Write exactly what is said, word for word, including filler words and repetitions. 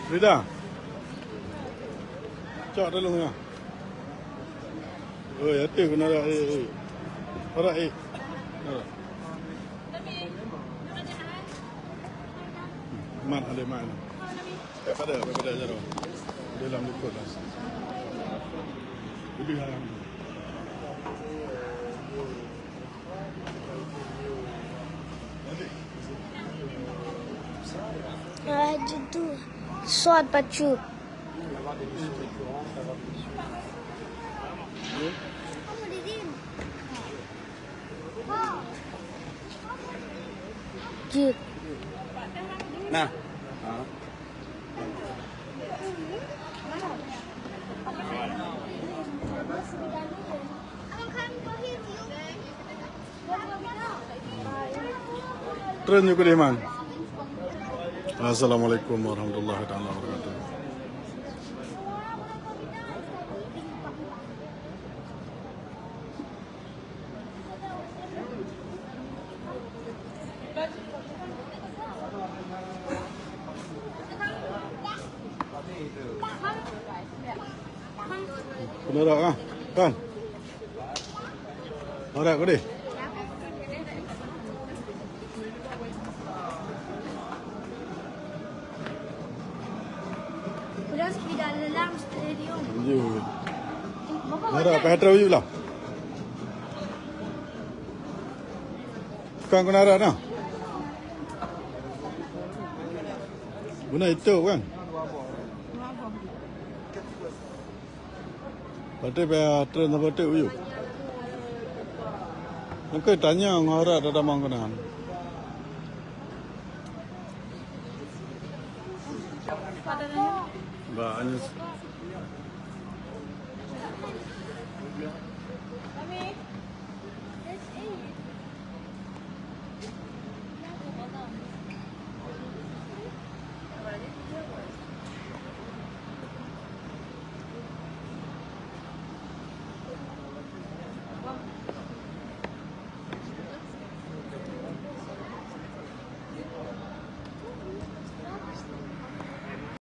Rida. Cok tolong ya. Oh, ya tu kena ada, eh, eh. Ada, eh. Ada. Mat, ada mat. Daripada, daripada Jaro. Dia dalam likot lah. Lebih lah. Raja tu sot pacu. Jik. Nah. Tren juga deh, Man. Assalamualaikum warahmatullahi taala wabarakatuh. Kena rak ah. Kan? Rak kau deh. Udah sepeda lelang stadium. Iya. Nara, pakai terus lah. Kan kena rak dah. Guna itu kan? Berarti payah tren sampai tu yuk. Mungkin tanya ngon harap dah damang kena. Ba, hanya